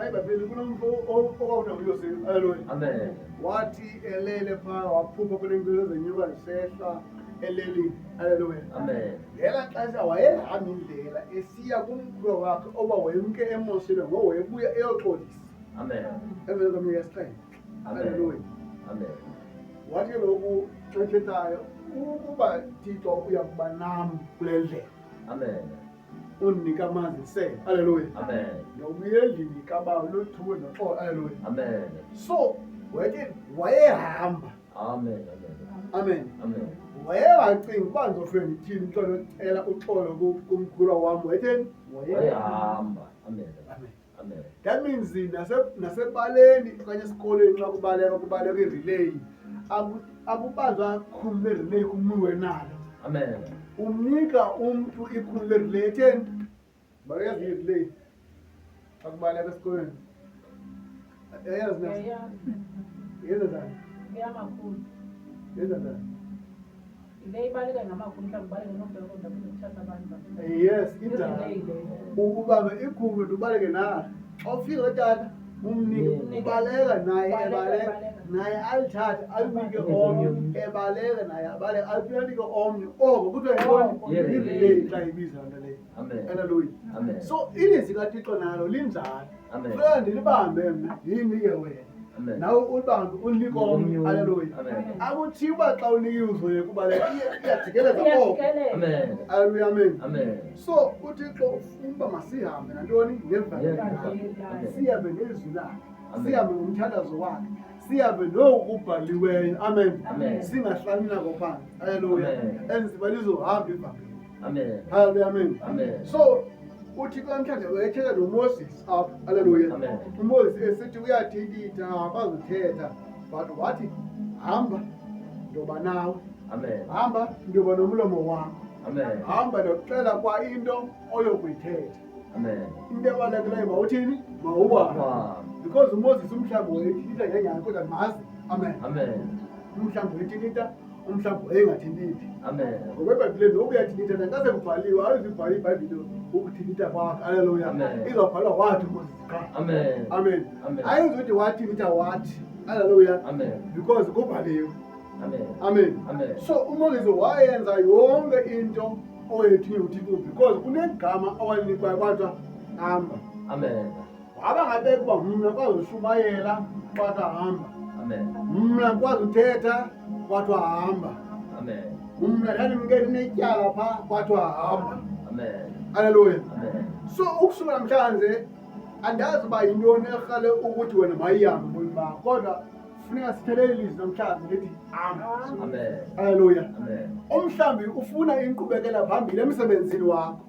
Phaa eBhayibhileni kunomfo okwakuthiwa nguYosefu. Haleluya. Amen. Wathi elele phaa waphupha kuneento ezenyuka zisehla elelini. Haleluya. Amen. Ngela xesha wayehamba indlela esiya kumkhulu wakhe oba wayemke emosile ngoku wayebuya eyoxolisa. Amen. Emveni kweminyaka yesixhenxe. Amen. Haleluya. Amen. Wathi ke loku xa ethethayo ukuba Thixo uya kuba nam kule ndlela. Amen. Undinika amanzi ndisele. Haleluya. Amen. Ndawubuya endlini kabawo lothuwe noxolo. Haleluya. Amen. So wayethi wayehamba. Amen. Amen. Amen. Amen. Wayengacingi uba ndizofike ndithini uxolo cela uxolo kumkhulwa wam. Wayetheni? Wayehamba. Amen. Amen. Amen. That means nasebaleni okanye esikolweni xa kubaleka kubaleka irelay akubanjwa khulu lerelay kumiwe nalo. Amen. Umnika umntu ikhulu lerelay etheni? Bayazi irelay xa kubaleka esikolweni. Yayazi na? Yenza njani? Eyamakhulu. Yenza njani? Le ibaleka ngamakhulu mhlawumbi ubaleke nombeko ndaphinde kuthatha abantu. Yes, injalo. Ubambe ikhulu ubaleke nalo. Xa ufika tata umnike ubaleka naye ebaleka naye alithathe alinike omnye ebaleka naye abaleke aphinde anike omnye oko kuthiwa yintoni? Yi-relay xa ibiza loo nto leyo. Amen. Haleluya. Amen. So ilizwi kaThixo nalo linjalo. Amen. Funeka ndilibambe mna ndiyinike wena. Amen. Nawe ulibambe ulinike omnye. Haleluya. Amen. Akuthiwa xa unikiwe uzoyeka ubaleka iyajikeleza oko. Amen. Haleluya, amen. Amen. So uThixo ufuna uba masihambe nantoni? Ngevangeli lakhe. Amen. Sihambe ngezwi lakhe. Amen. Sihambe ngomthandazo wakhe. Sihambe nokubhaliweyo. Amen. Amen. Singahlali nako phansi. Haleluya. Amen. And siba lizohamba ivangeli. Amen. Haleluya, amen. Amen. So uThixo namhlanje wayethetha noMoses apha. Haleluya. Amen. uMoses esithi uyathintitha akazuthetha but wathi hamba ndoba nawe. Amen. Hamba ndoba nomlomo wakho. Amen. Hamba ndokuxela kwa into oyokuyithetha. Amen. Into ebalulekileyo mawuthini? Mawuhambe. Wow. Because uMoses umhlawumbi wayethintitha ngenyanga kodwa mazi. Amen. Amen. Umhlawumbi wayethintitha, umhlawumbi wayengathintithi. Amen. Ngoba eBhayibhileni noba uyathintitha naxa sekubhaliwe ayizibhali iBhayibhile ukuthintitha kwakhe. Haleluya. Amen. Izawubhalwa wathi uMoses qha. Amen. Amen. Amen. Ayizuthi wathintitha wathi. Haleluya. Amen. Because kubhaliwe. Amen. Amen. Amen. So uMoses wayenza yonke into owayethunywe nguThixo because kunegama awalinikwayo kwathiwa hamba. Amen. Waba ngabeka uba mna kwazi ushumayela kwathiwa hamba. Amen. Mna kwazi uthetha kwathiwa hamba. Amen. Mna ndandimke ndinetyala phaa kwathiwa hamba. Amen. Haleluya. Amen. So ukusuka namhlanje andazi uba yintoni erhale ukuthi wena mayihambe bomi bakho kodwa funeka sithelele ilizwi namhlanje lithi hamba. Amen. Haleluya. Amen. Umhlawumbi ufuna inkqubekela phambili emsebenzini wakho.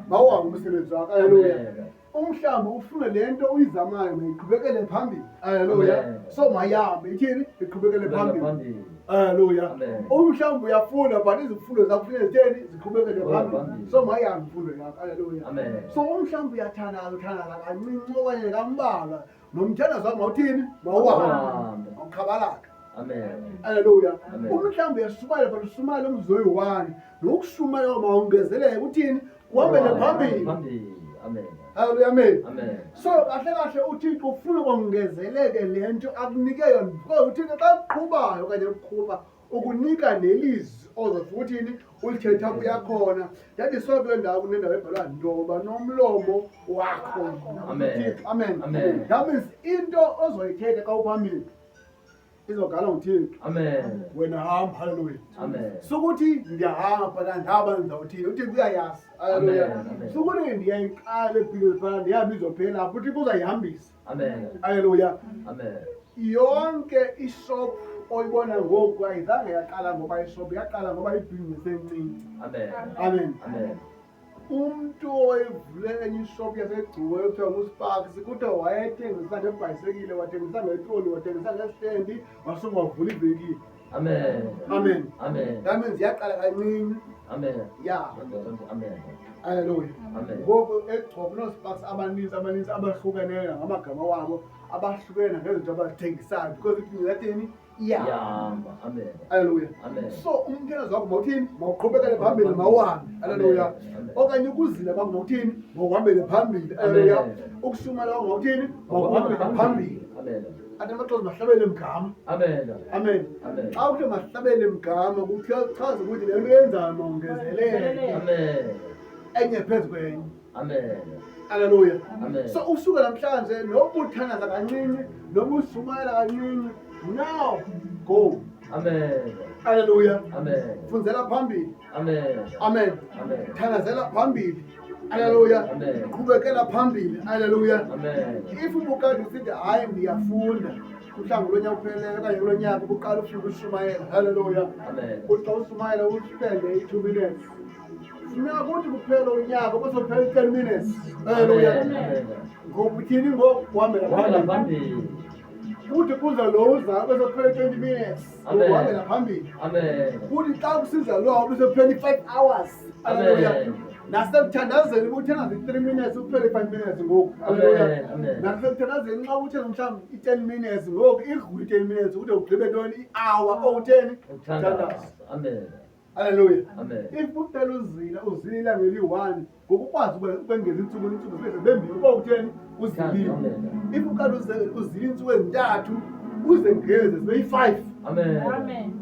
Mawuhambe umsebenzi wakho. Haleluya. Amen. Umhlawumbi ufuna le nto uyizamayo mayiqhubekele phambili. Haleluya. Amen. So mayihambe ithini? Iqhubekele phambili. Phambili. Haleluya. Amen. Umhlawumbi uyafunda but izifundo zakho funeka zitheni? Ziqhubekele phambili. Phambili. So mayihambe imfundo yakho. Haleluya. Amen. So umhlawumbi uyathandaza uthandaza kancinci okanye kambalwa. Nomthandazo wakho mawuthini? Mawuhambe. Mawuhambe. Mawuqhabalaka. Amen. Haleluya. Amen. Umhlawumbi uyashumayela but ushumayela umzuzu oyi-one. Nokushumayela mawongezeleke uthini? Kuhambele phambili. Phambili. Amen. Haleluya, amen. Amen. So kahle kahle uThixo ufuna kongezeleke le nto akunike yona because uThixo xa kuqhubayo okanye ukuqhuba ukunika nelizwi ozofika uthini ulithetha kuyakhona. Ndandiswa kule ndawo kunendawo ebhalwa ndoba nomlomo wakho. Amen. Uthixo. Amen. Amen. That means into ozoyithetha xa uphambili izogala nguThixo. Amen. Wena hamba, haleluya. Amen. Sukuthi ndiyahamba ndandihamba ndizawuthini uThixo uyayazi. Haleluya. Amen. Amen. Sukuthi ndiyayiqala ebhilini phana ndiyahamba izophela apho uThixo uzayihambisa. Amen. Haleluya. Amen. Yonke ishop oyibona ngoku ayizange yaqala ngoba ishop yaqala ngoba ibhizinisi encinci. Amen. Amen. Amen. Umntu owayevule enye ishop yaseGcuwa ekuthiwa nguSparks kuthiwa wayethengisa ngebhayisekile, wathengisa ngetroli, wathengisa ngestendi, wasuka wavula ivenkile. Amen. Amen. Amen. That means yaqala kancinci. Amen. Ya. Amen. Haleluya. Amen. Ngoku eGcuwa kunoosparks abaninzi abaninzi abahlukeneyo ngamagama wabo, abahlukene ngezinto abazithengisayo because ibhizinisi yathini Iyahamba. Amen. Haleluya. Amen. So umthandazo wakho mawuthini? Mawuqhubekele phambili, mawuhambe. Haleluya. Amen. Okanye ukuzila kwakho mawuthini? Mawuhambele phambili. Haleluya. Amen. Ukushumayela kwakho mawuthini? Mawuhambele phambili. Amen. Athi amaxhosa mahlabele mgama. Amen. Amen. Amen. Xa kuthiwa mahlabele mgama kuchaza ukuthi le nto yenzayo mawongezelele Amen. enye phezu kwenye. Amen. Haleluya. Amen. So usuke namhlanje noba uthandaza kancinci, noba ushumayela kancinci, now go. Amen. Haleluya. Amen. Funzela phambili. Amen. Amen. Amen. Thandazela phambili. Haleluya. Amen. Qhubekela phambili. Haleluya. Amen. If ubukade usithi hayi ndiyafunda, mhlawumbi kulo nyaka upheleleyo okanye kulo nyaka ubuqala ufuna ukushumayela. Haleluya. Amen. Uthi xa ushumayela uspende i-2 minutes. Funeka kuthi kuphela unyaka kuzophela i-10 minutes. Haleluya. Amen. Ngoba uthini ngoku? Uhambela Uhambela phambili. phambili. Kuthi kuza lo uzayo bezophela i-20 minutes. Amen. Uhambela phambili. Amen. Kuthi xa kusiza lowo bezophela i-5 hours. Haleluya. Amen. Nasekuthandazeni ubuthandaza i-3 minutes uphele i-5 minutes ngoku. Haleluya. Amen. Amen. Nasekuthandazeni xa uthe mhlawumbi i-10 minutes ngoku idlule i-10 minutes ude ugqibe ntoni i-hour owutheni? Ukuthandaza. Amen. Haleluya. Amen. If uqala uzila uzila ngeli-1 ngoku ukwazi ukwengeza iintsuku iintsuku zibe zibe mbini uba utheni uzilile. Amen. If uqala uzila iintsuku ezintathu uzengeze zibe yi-5 Amen. Amen.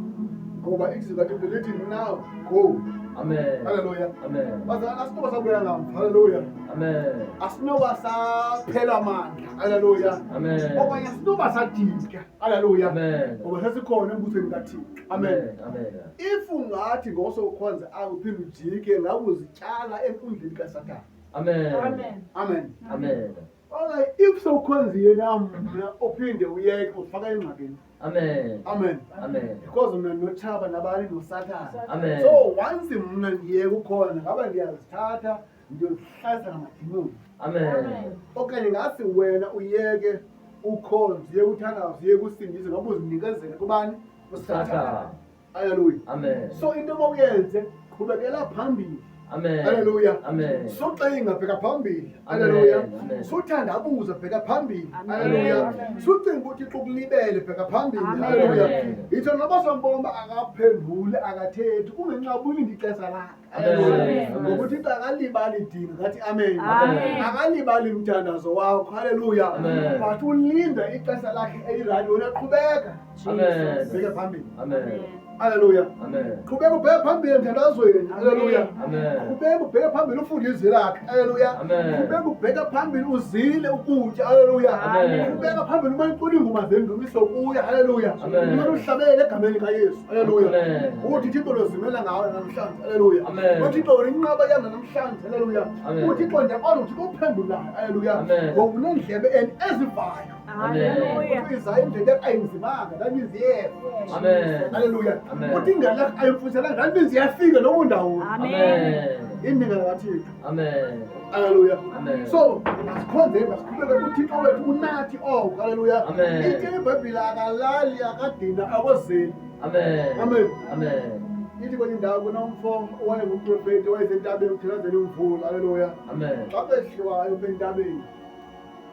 ngoba izwi likaThixo lithi now go. Amen. Haleluya. Amen. Bazalwane asinoba sabuya ngamva. Haleluya. Amen. Asinoba saphela amandla. Haleluya. Amen. Okanye asinoba sadika. Haleluya. Amen. Ngoba sesikhona embusweni kaThixo. Amen. Amen. If ungathi ngosowukhonza akuphinde ujike ngabe uzityala enkundleni kaSathane. Amen. Amen. Amen. Amen. Okanye if sowukhonzile nam mna uphinde uyeke ufaka engxakini. Amen. Amen. Amen. Because mna ndinotshaba nabani noSathane. Amen. So once mna ndiyeka ukhona ngaba ndiyazithatha ndiyozihlalisa namadimoni. Amen. Okanye ngasi wena uyeke ukhonze, uyeke uthandaze, uyeke usindise ngoba uzinikezele kubani? KuSathane. Satan. Haleluya. Amen. So into omawuyenze qhubekela phambili. Amen. Haleluya. Amen. Sucinga bheka phambili. Amen. Haleluya. Amen. Suthandabuza bheka phambili. Amen. Haleluya. Amen. Sucinga ukuthi uThixo ukulibele bheka phambili. Amen. Haleluya. Amen. Yitsho noba sombomba akaphenduli akathethi kungenxa ubulinde ixesha lakhe. Amen. Haleluya. Amen. Ngoba uThixo akalibali idinga ngathi amen. Amen. Akalibali umthandazo wakho. Haleluya. Amen. But ulinda ixesha lakhe elirayithi wena qhubeka. Amen. Bheka phambili. Amen. Haleluya. Amen. Qhubeka ubheke phambili emthandazweni. Haleluya. Amen. Qhubeka ubheke phambili ufunde izwi lakhe. Haleluya. Amen. Qhubeka ubheke phambili uzile ukutya. Haleluya. Amen. Qhubeka phambili umane ucula iingoma zendumiso kuye. Haleluya. Amen. Umane uhlabele egameni likaYesu. Haleluya. Amen. Uthi Thixo lozimela ngawe namhlanje. Haleluya. Amen. UThixo wena inqaba yam namhlanje. Haleluya. Amen. UThixo ndiyaqonda uThixo uphendulayo. Haleluya. Amen. Ngoba unendlebe and ezivayo. Hallelujah. Uthi Isaya indlebe yakho ayinzimanga, that means yes. Amen. Haleluya. Amen. Uthi ingalo yakho ayimfuthelanga, that means iyafika loo ndawo. Amen. Amen. Indinga kaThixo. Amen. Haleluya. Amen. So masikhonzeni masiqhubeke kuThixo wethu unathi oko. Haleluya. Amen. Ithi iBhayibhile akalali akadina akozeli. Amen. Amen. Amen. Ithi kwenye indawo kunomfo owayengumprofethi owayesentabeni uthandazela imvula. Haleluya. Amen. Xa behliwayo apha entabeni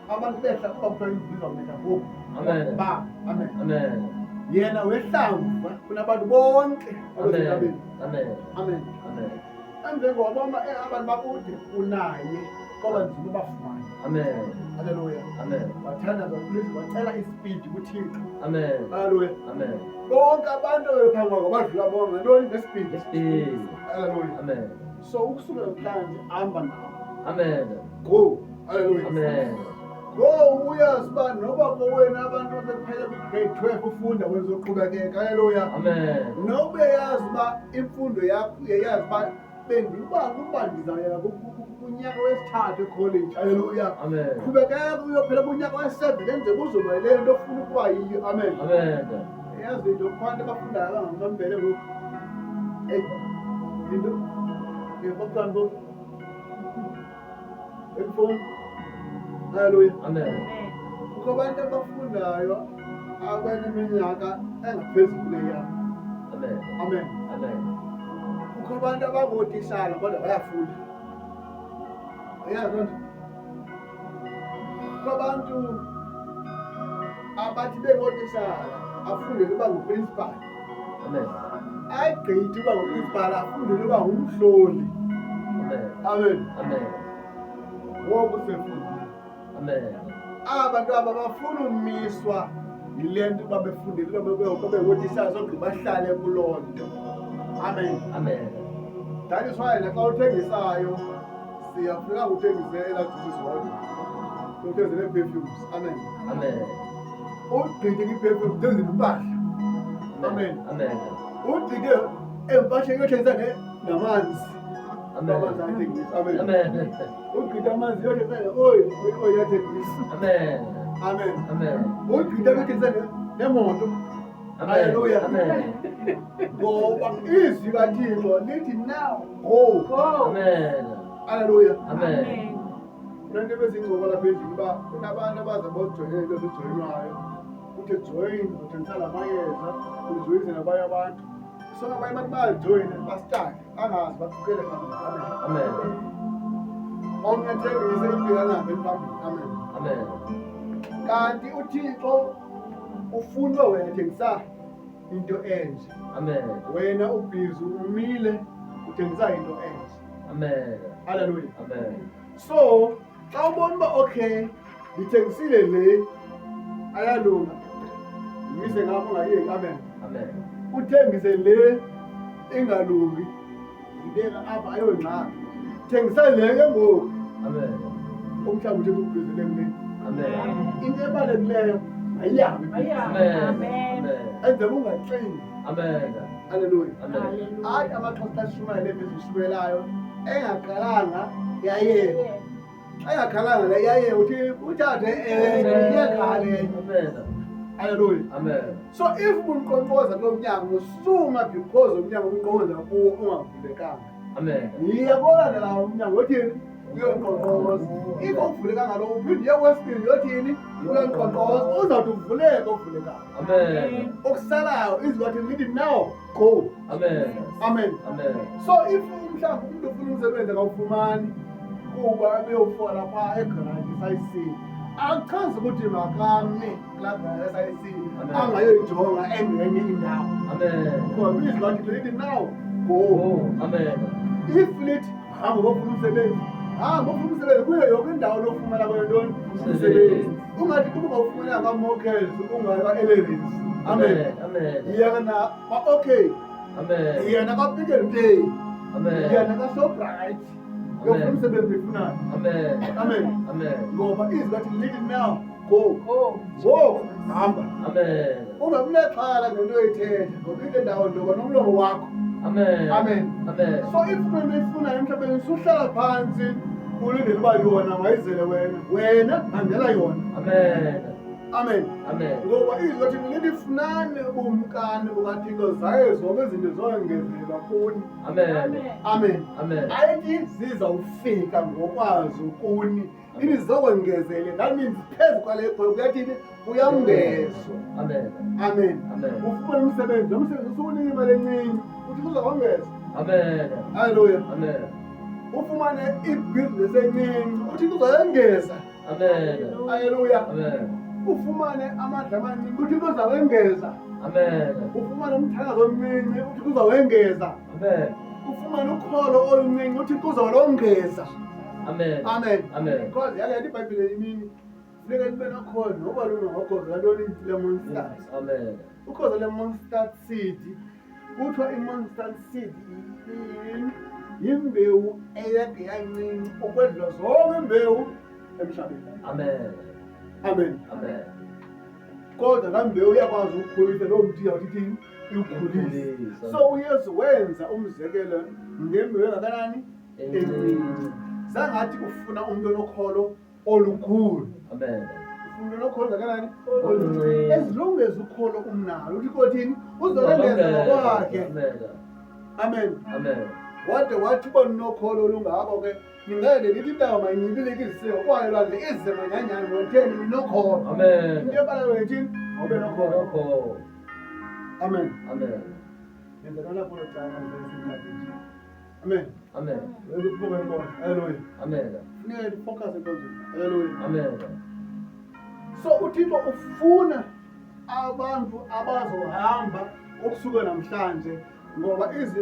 abantu behla kuba kuthiwa imvula izawunetha ngoku. Amen. Ba. Amen. Amen. Yena wehlamva kunabantu bonke Amen. abasentabeni. Amen. Amen. Amen. Emveni kwabona abantu bakude kunaye kwaba nzima ubafumane. Amen. Haleluya. Amen. Wathandaza kuLizwi wacela isipidi kuThixo. Amen. Haleluya. Amen. Bonke abantu abebephambi kwakhe badlula bonke ngantoni? Ngesipidi. Isipidi. Haleluya. Amen. So ukusukela namhlanje hamba nawe. Amen. Go. Haleluya. Amen. Go uyazi uba noba kowena abantu abephele kwi-grade 12 ufunda wena uzoqhubekeka. Haleluya. Amen. Noba uyayazi uba imfundo yakho uyayazi uba bendiba kuba ndizawuyeka kunyaka wesithathu ekholeji. Haleluya. Amen. Qhubekeka uyophela kunyaka we-7 enze kuzoba yile nto ofuna ukuba yiyo. Amen. Amen. Yazi into kukho abantu abafundayo abangamambele ngoku. Eyi, into ngiyabaqani ngoku. Ekufowuni. Haleluya. Amen. Kukho abantu abafundayo abaneminyaka engaphezulu kuneyam. Amen. Amen. Amen. Kukho abantu abangootishala kodwa bayafunda. Uyazi loo nto? Kukho abantu abathi bengootishala Afundele uba nguprincipal. Amen. Agqithe uba nguprincipal, afundele uba ngumhloli. Amen. Amen. Amen. Ngoku sefundile. Amen. Aba bantu aba bafuna umiswa yile nto uba befundele uba babe ngootishala sogqiba bahlale kuloo nto. Amen. Amen. That is why naxa uthengisayo siyafuneka uthengise elaa juices zodwa, uthengise nee-perfumes. Amen. Amen. Ugqithe kwi-perfume uthengise nempahla. Amen. Amen. Ugqithe empahleni uyothengisa namanzi. Amen. Amanzi ayathengisa. Amen. Amen. Ugqithe amanzi uyothengisa ne-oil, i-oil iyathengisa. Amen. Amen. Amen. Ugqithe uyothengisa nemoto. Amen. Hallelujah. Amen. Ngoba izwi kaThixo lithi now go. Go. Amen. Hallelujah. Amen. Kunento ebezingcobo lapha endlini uba kunabantu abaza bojoyina into ezijoyinwayo. Kuthi join uthengisa la mayeza, ujoyinise nabanye abantu. So abanye abantu bayajoyina basitake, angazi baqhubekele phambili. Amen. Amen. Omnye athengise impilo angahambi phambili. Amen. Amen. Kanti uThixo ufuna uba wena thengisa into enje. Amen. Wena ubhizi umile uthengisa into enje. Amen. Hallelujah. Amen. So xa ubona uba okay ndithengisile le ayalunga, yimise ngapho ungayeki. Amen. Amen. Uthengise le ingalungi, yibeka apha ayongxaki. Thengisa le ke ngoku. Amen. Umhlawumbi uthengisa ubhizile kule. Amen. Into ebalulekileyo mayihambe. Mayihambe. Amen. Amen. Amen. Enzela ungaxingi. Amen. Hallelujah. Amen. Hayi amaXhosa ashumayele ezishumayelayo engaqalanga yayeka. Xa engaqalanga le yayeka uthi uthathe enye iyakhala enye. Amen. Hallelujah. Amen. So if ubunqonqoza kulo mnyango suma because umnyango unqonqoza kuwo ungavulekanga. Amen. Yiya kolandela umnyango uthini? Uyonqonqoza. If awuvulekanga lo uphinde uye kwesibini uyothini? Uyonqonqoza. Uzawuthi uvuleke ovulekayo. Amen. Okusalayo izwi lathi lithi now go. Amen. Amen. Amen. So if mhlawumbi umntu ufuna umsebenzi akawufumani kuba ebeyofola phaa egranti SIC, akuchazi ukuthi makame kulaa granti SIC Amen. angayoyijonga engenye indawo. Amen. Ngoba izwi lathi lithi now go. Oh, amen. If lithi hamba bofuna umsebenzi, hamba ofuna umsebenzi kuyo yonke indawo lofumana kuyo ntoni umsebenzi. Ungathi kuba ungawufumananga kwaMokels ungayi kwa-Ellerys. Amen. Amen. Yena na okay. Amen. Yena kaPick n Pay. Amen. Yena kaShoprite. Uyofuna umsebenzi oyifunayo. Amen. Amen. Amen. Ngoba izwi lathi lithi now go. Go. Ngoku hamba. Amen. Ungabi nexhala ngento oyithetha ngoba ile ndawo ndoba nomlomo wakho. Amen. Amen. Amen. So if unento oyifunayo emhlabeni suhlala phantsi ulindele uba yona mayizele wena. Wena hambela yona. Amen. Amen. Amen. Ngoba izwi lathi lithi funani ubumkani bukaThixo zaye zonke izinto zongezelwa kuni. Amen. Amen. Amen. Ayithi zizawufika ngokwazo kuni. Ithi zizawongezele. That means phezu kwale khoyo kuyathini? Kuyongezwa. Amen. Amen. Amen. Ufumane umsebenzi, lo msebenzi usukunika imali encinci, uthi uzawongeza. Amen. Hallelujah. Amen. Ufumane ibhizinesi encinci, uthi uzawongeza. Amen. Hallelujah. Amen. Ufumane amandla amancinci, uthi uzawengeza. Amen. Ufumane umthandazo omncinci, uthi uzawengeza. Amen. Ufumane ukholo oluncinci, uthi uzawulongeza. Amen. Amen. Amen. Because yake yathi iBhayibhile imini funeka nibe nokholo noba lungangokhozo lantoni le-mustard. Amen. Ukhozo le-mustard seed kuthiwa i-mustard seed yimbewu eyake yancinci ukwedlula zonke imbewu emhlabeni. Amen. Amen. Amen. Kodwa laa mbewu iyakwazi ukukhulisa loo mthi iyawuthi ithini? Iwukhulise. So uYesu wenza umzekelo ngembewu engakanani? Encinci. Zangathi ufuna umntu onokholo olukhulu. Amen. Ufuna umntu onokholo ngakanani? Oluncinci. As long as ukholo umnalo, uthi kothini? Uzolongeza ngokwakhe. Amen. Amen. Amen. Wade wathi uba ninokholo olungako ke ningeke nithi intaba mayinyibilike iziseko kwayo lwandle ize manyanyana ngotheni ninokholo. Amen. Into ebalayo ithini? Awube nokholo. Nokho. Amen. Amen. Yenza ntoni lapho cala ngesikhathi nje. Amen. Amen. Wenza ukubuka inkonzo. Hallelujah. Amen. Funeka focus enkonzweni. Hallelujah. Amen. So uThixo ufuna Abantu abazohamba ukusuka namhlanje, ngoba izwi